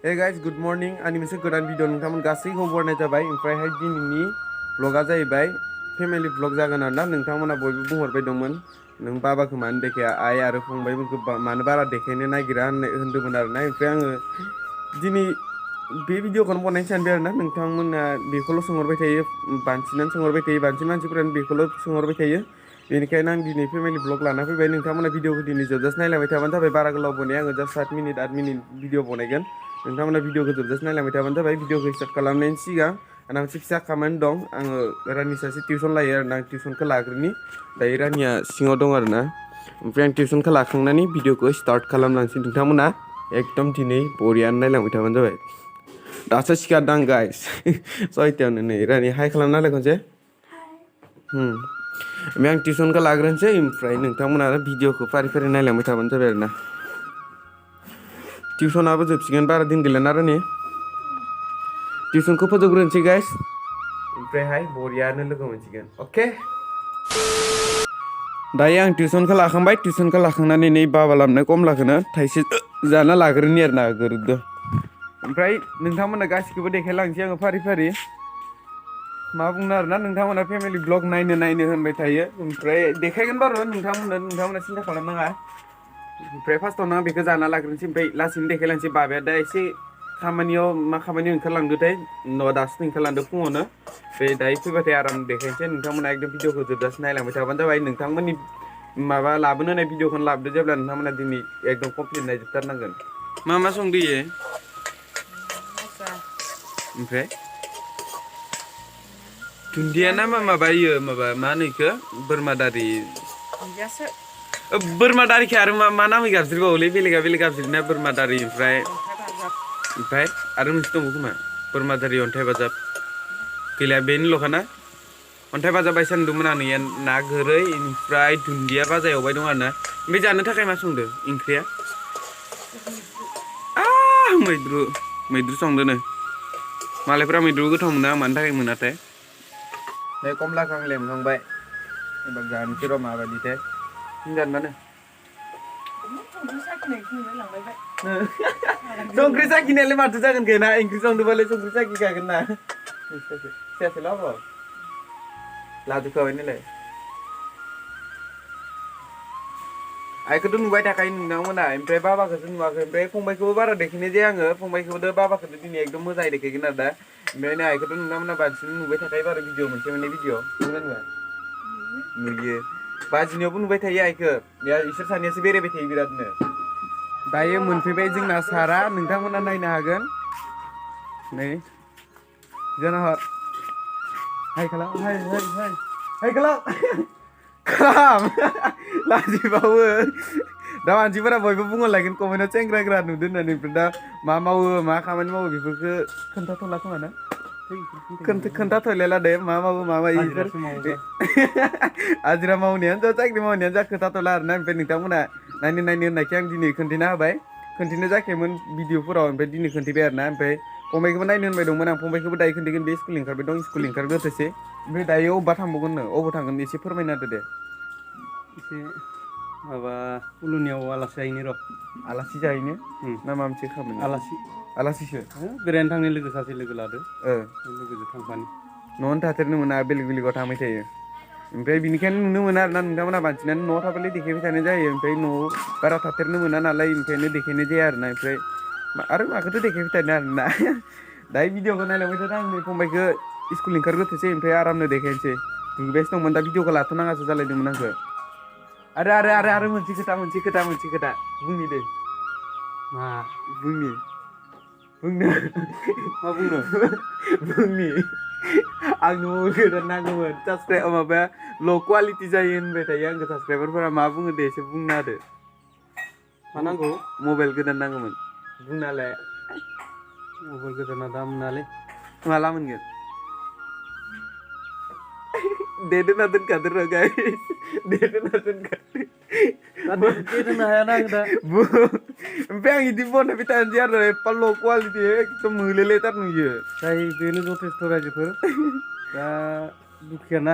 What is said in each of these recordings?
Hey guys, good morning. Ani moनसे गोदान video नोंथांमोन गासैखौ बरायनाय जाबाय। ओमफ्रायहाय दिनैनि ब्लगा जाहैबाय फेमिलि ब्लग जागोन आरोना। नोंथांमोना बयबो बुंहरबाय दंमोन नों बाबाखौ मानो देखाया आइ आरो फंबायमोनखौ मानो बारा देखायनो नागिरा होनदोंमोन आरोना। ओमफ्राय आङो दिनै बे भिडिअखौनो बनायनो सानबाय आरोना। नोंथांमोना बेखौल' सोंहरबाय थायो, बांसिनानो सोंहरबाय थायो, बांसिन मानसिफोरानो बेखौल' सोंहरबाय थायो। बेनिखायनो आं दिनै फेमिलि ब्लग लाना फैबाय। नोंथांमोना भिडिअखौ दिनै जोबजासे नायलांबाय थाबानो जाबाय। बारा गोलाव बनाया आङो जास्ट 7 मिनिट 8 मिनिट भिडिअ बनायगोन। नोंथांमोना भिडिअखौ जोबजासे नायलांबाय थाबानो जाबाय। भिडिअखौ स्टार्ट खालामनायनि सिगां आंना मोनसे फिसा खामानि दं। आङो रानि सासे टिउसन लायो आरोना। आं टिउसनखौ लाग्रोनि दायो रानिया सिङाव दं आरोना। ओमफ्राय आं टिउसनखौ लाखांनानै भिडिअखौ स्टार्ट खालामलांसै। नोंथांमोना एकदम दिनै बरियानो नायलांबाय थाबानो जाबाय। दासो सिखारदां गाइस 6टायावनो नै रानि हाय खालामना होलाय खनसे। ओमफ्राय आं टिउसनखौ लाग्रोनोसै ओमफ्राय नोंथांमोना भिडिअखौ फारि फारि नायलांबाय थाबानो जाबाय आरोना। टिउसनाबो जोबसिगोन बारा दिन गैला ना रानि। टिउसनखौ फोजोबग्रोनोसै गाइस, ओमफ्रायहाय बरियानो लोगो मोनसिगोन। अके दायो आं टिउसनखौ लाखांबाय। टिउसनखौ लाखांनानै नै बाबा लाबोनाय कमलाखौनो थाइसे जाना लाग्रोनि आरोना गोरदो। ओमफ्राय नोंथांमोना गासिखौबो देखायलांसै आङो फारि फारि। मा बुंनो आरोना, नोंथांमोना फेमिलि ब्लग नायनो होनबाय थायो। ओमफ्राय देखायगोन बार' नोंथांमोना सिन्था खालामनाङा। ओमफ्राय फार्स्टआवनो आं बेखौ जाना लाग्रोनोसै, ओमफ्राय लासैनो देखायलांसै। बाबाया दा एसे खामानियाव ओंखारलांदोथाय दासो ओंखारलांदो फुङावनो। बे दायो फैबाथाय आराम देखायनोसै। नोंथांमोना एकदम भिडिअखौ जोबजासे नायलांबाय थाबानो जाबाय। नोंथांमोननि माबा लाबोनो होनाय भिडिअखौनो लाबोदो जेब्ला नोंथांमोना दिनै एकदम कमप्लिट नायजोबथारनांगोन। मा संदो इयो? ओमफ्राय दुन्दिया ना माबा मा होनो इखो बोरमादारि बोरमा दारिखो आरो मा नामै गाबज्रिबावोलै बेलेगा बेलेग गाबज्रियोना बोरमा दारि ओमफ्राय आरो मोनसे दंबावो खोमा बोरमादारि अन्थाइ बाजाब गैला बेनिल'खा ना? अन्थाइ बाजाब बायसा नुदोंमोन आं नैया ना गोरै ओमफ्राय दुन्दिया भाजा एवबाय दं आरोना। ओमफ्राय जानो थाखाय मा संदो ओंख्रिया? मैद्रु संदोनो। मालायफ्रा मैद्रु गोथाव मोनो, आं मानि थाखाय मोनाथाय। नै कमलाखौ आं लेमहांबाय। एबार जानोसै र' माबायदिथाय जानो संख्रि साखिनायालाय माथो जागोन ना ओंख्रि संदोंबालाय संख्रि साखिखागोन ना। सेयासेल' आब' लाजोबखाबाय नालाय। आइखौथ' नुबाय थाखायो नोंथांमोना, ओमफ्राय बाबाखौसो नुवाखै। ओमफ्राय फंबायखौबो बारा देखायनाय जाया आङो। फंबायखौबो बाबाखौथ' दिनै एकदम मोजाङै देखायगोन आरो दा। ओमफ्राय नै आइखौथ' नोंथांमोना बांसिन नुबाय थाखायो बारा भिडिअ मोनसे भिडिअ नुयो। बाजिनियावबो नुबाय थायो आइखौ। इसोर सानैयासो बेरायबाय थायो बिरादनो। दायो मोनफैबाय जोंना सारा, नोंथांमोना नायनो हागोन। नै जोनाहर हाय खालाम हाय खालाम लाजिबावो। दा मानसिफोरा बयबो बुंहरलायगोन कमेन्टआव सेंग्राग्रा नुदों होननानै। ओमफ्राय दा मा मावो मा खामानि मावो बेफोरखौ खोन्थाथ'ला खोमा ना? खोन्थाथ'लायला दे मा मावो मा मायो हाजिरा मावनायानो जा साख्रि मावनायानो जा खोन्थाथ'ला आरोना। ओमफ्राय नोंथांमोना नायनो होननायखाय आं दिनै खोन्थाना होबाय। खोन्थिनो जायाखैमोन भिडिअफोराव, ओमफ्राय दिनै खोन्थिबाय आरोना। ओमफ्राय फंबायखौबो नायनो होनबाय दंमोन आं। फंबायखौबो दायो खोन्थिगोन, बे स्कुल ओंखारबाय दं, स्कुल ओंखारग्रोथोंसै। ओमफ्राय दायो अबेबा थांबावगोननो, अबाव थांगोन एसे फोरमायना होदो दे। एसे माबा कल'नियाव आलासि जाहैनो र'। आलासि जाहैनो ना माबा मोनसे खामानि? आलासिसो बेरायनो थांनो लोगो सासे लोगो लादो, लोगोजों थांफानि। न'आवनो थाथेरनो मोना, बेलेग बेलेगाव थांबाय थायो। ओमफ्राय बिनिखायनो नुनो मोना आरोना नोंथांमोना बांसिनानो न'आव थाबालाय देखायबाय थानाय जायो। ओमफ्राय न'आव बारा थाथेरनो मोना नालाय ओंखायनो देखायनाय जाया आरोना। ओमफ्राय आरो माखौथो देखायबाय थानो आरोना। दायो भिडिअखौ नायलांबाय थादों आं। नै फंबायखौ स्कुल ओंखारग्रोथोंसै, ओमफ्राय आरामनो देखायनोसै। दुगैबायसो दंमोन, दा भिडिअखौ लाथ'नाङासो जालायदोंमोन आंखौ। आरो मोनसे खोथा बुंनि दे। मा बुंनि मा बुंनो बुंनि आंनो मबाइल गोदान नांगौमोन। माबाया ल' कुवालिटि जायो होनबाय थायो आंखौ साबसक्राइबारफोरा। मा बुङो दे एसे बुंना होदो। मा नांगौ? मबाइल गोदान नांगौमोन बुंनालाय। मबाइल गोदाना दाम मोनालै। माला मोनगोन? डेट होना दोनखादो र' गाइस, डेट होना दोनखादो। डेट होनो हायाना आं दा। ओमफ्राय आं बिदि बनायबाय थानोसै आरो एफा ल' कुवालिटि एकदम मोलेलेथार नुयो। जाय बेनो जथेस्थ' रायजोफोर दा दुखियाना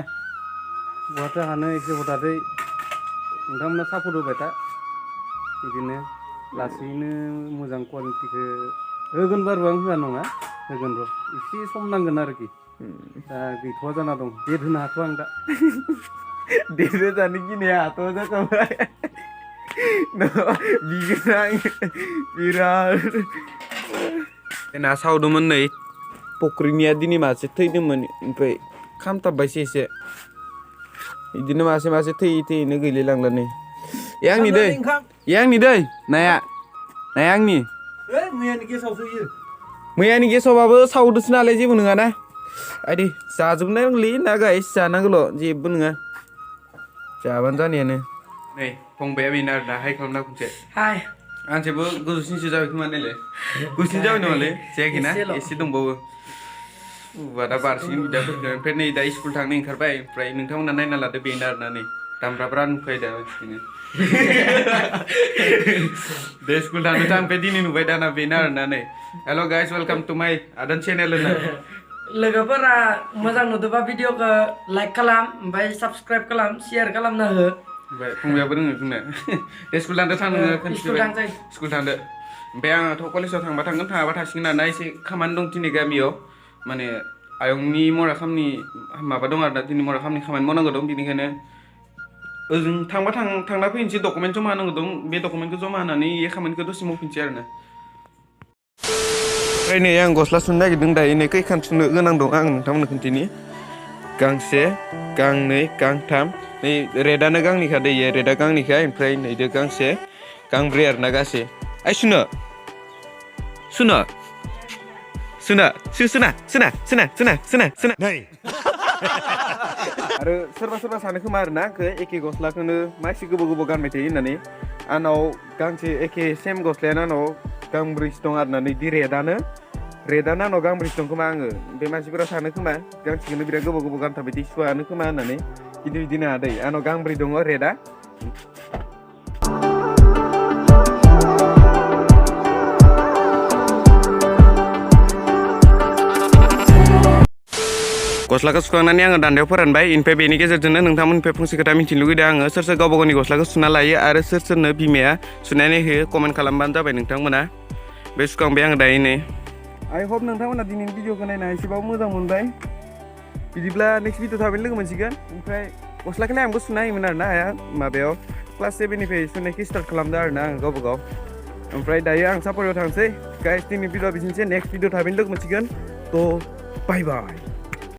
बहाथो हानो एसे हथादै नोंथांमोना सापर्ट होबाय था। बिदिनो लासैनो मोजां कुवालिटिखौ होगोन बारु आं होआ नङा होगोन र' एसे सम नांगोन आरोखि दा गैथ'वा जाना दं डेट होनो हाथ'आ आं दा डेट जानो गिनाया हाथ'आ जाखाबाय बिगोन आं बिराद ना सावदोंमोन नै फख्रिनिया दिनै मासे थैदोंमोन ओमफ्राय खामथाबबायसो एसे बिदिनो मासे मासे थैयै थैयैनो गैलायलांला नै आंनि दै नाया आंनि मैयानि गेसावसो इयो मैयानि गेसावबाबो सावदोसो नालाय जेबो नङाना आइदि जाजोबनांगौलै ना गाइस जानांगौल' जेबो नङा जाबानो जानायानो नै फंबाया बेनो आरो दा हाइ खालामना खनसे हाय आंसेबो गोजौसिनसो जाबाय खोमा नायलाय गोजौसिन जाबाय नङालै जायाखैना एसे दंबावो दा बारसिगोन बिदाफोरखौ ओमफ्राय नै दा स्कुल थांनो ओंखारबाय ओमफ्राय नोंथांमोना नायना लादो बेनो आरोना नै दामब्राब्रा नुखायो दा बिदिनो दे स्कुल थांनोथ' ओमफ्राय दिनै नुबाय दाना बेनो आरोना नै हेल' गाइस वेलकाम टु माय आदान चेनेल होनना लोगोफोरा मोजां नुदोंबा भिडिअखौ लाइक खालाम ओमफ्राय साबस्क्राइब खालाम शेयार खालामना हो ओमफ्राय फंबायाबो रोङो जोंना दे स्कुल थांदो स्कुल थांदो ओमफ्राय आंथ' कलेजाव थांबा थांगोन थाङाबा थासिगोन आरोना एसे खामानि दं दिनै गामियाव माने आयंनि मरा खामनि माबा दं आरोना दिनै मरा खामनि खामानि मावनांगौ दं बेनिखायनो ओजों थांबा थांना फैनोसै डकुमेन्ट जमा होनांगौ दं बे डकुमेन्टखौ जमा होनानै बे खामानिखौ दसे मावफिनसै आरोना ओमफ्राय नै आं गस्ला सुनो नागिरदों दायो नै खैखान सुनो गोनां दं आं नोंथांमोननो खोन्थिनि गांसे गांनै गांथाम नै रेडआनो गांनैखा दैयो रेडआ गांनैखा ओमफ्राय नैदो गांसे गांब्रै आरोना गासै ओइ सुनो आरो सोरबा सानो खोमा आरोना एखे गस्लाखौनो मासे गोबाव गानबाय थायो होननानै आंनाव गांसे एखे सेम गस्लायानो आंनाव गांब्रैसो दं आरोना नै रेडआनो आंनाव गांब्रैसो दं खोमा आङो बे मानसिफोरा सानो खोमा गांसेखौनो बिराद गोबाव गानथाबबाय थायो सुवानो खोमा होननानै बिदि नङा दै आंनाव गांब्रै दङ रेडआ गस्लाखौ सुखांनानै आङो दान्दायाव फोरानबाय ओमफ्राय बेनि गेजेरजोंनो नोंथांमोननिफ्राय फंसे खोथा मिथिनो लुगैदों आङो सोर गावबा गावनि गस्लाखौ सुना लायो आरो सोरनो बिमाया सुनानै होयो कमेन्ट खालामबानो जाबाय नोंथांमोना बे सुखांबाय आङो दायो नै आइ हप नोंथांमोना दिनैनि भिडिअखौ नायना एसेबाबो मोजां मोनबाय बिदिब्ला नेक्स्ट भिडिअ थाबैनो लोगो मोनसिगोन ओमफ्राय गस्लाखौलाय आंबो सुना होयोमोन आरोना आइया माबायाव क्लास 7निफ्राय सुनायखौ स्टार्ट खालामदों आरोना आं गावबा गाव ओमफ्राय दायो आं सापर्टआव थांसै गाइस दिनैनि भिडिअ बिदिनोसै नेक्स्ट भिडिअ थाबैनो लोगो मोनसिगोन थ' बाय बाय